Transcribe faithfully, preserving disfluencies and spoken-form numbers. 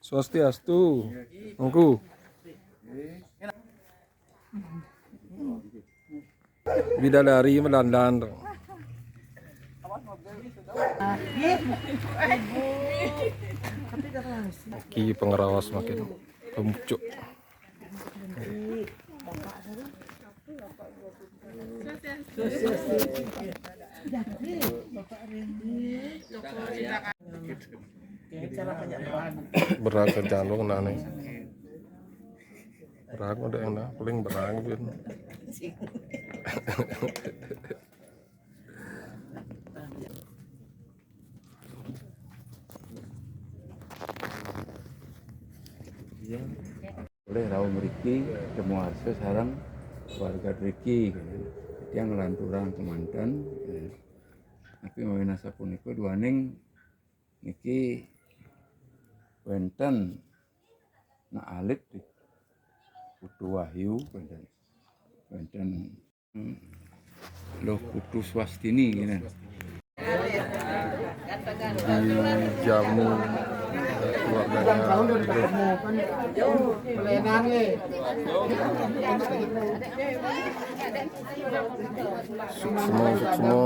Swastiastu. Ngku. Bidadari medandan to. Ki pengerawas makin kemucuk. Berangkat jalur nane. Berangkat udah enak, paling berangkat. Oleh rauh mriki temu arsa sareng keluarga mriki. Tiyang nglanturang kemanten. Tapi mawi nasapunika duaning niki wenten nak alit Putu Wahyu wenten wenten Loh Putu Swastini ngene. Dijamu keluarganya. Suksma, suksma.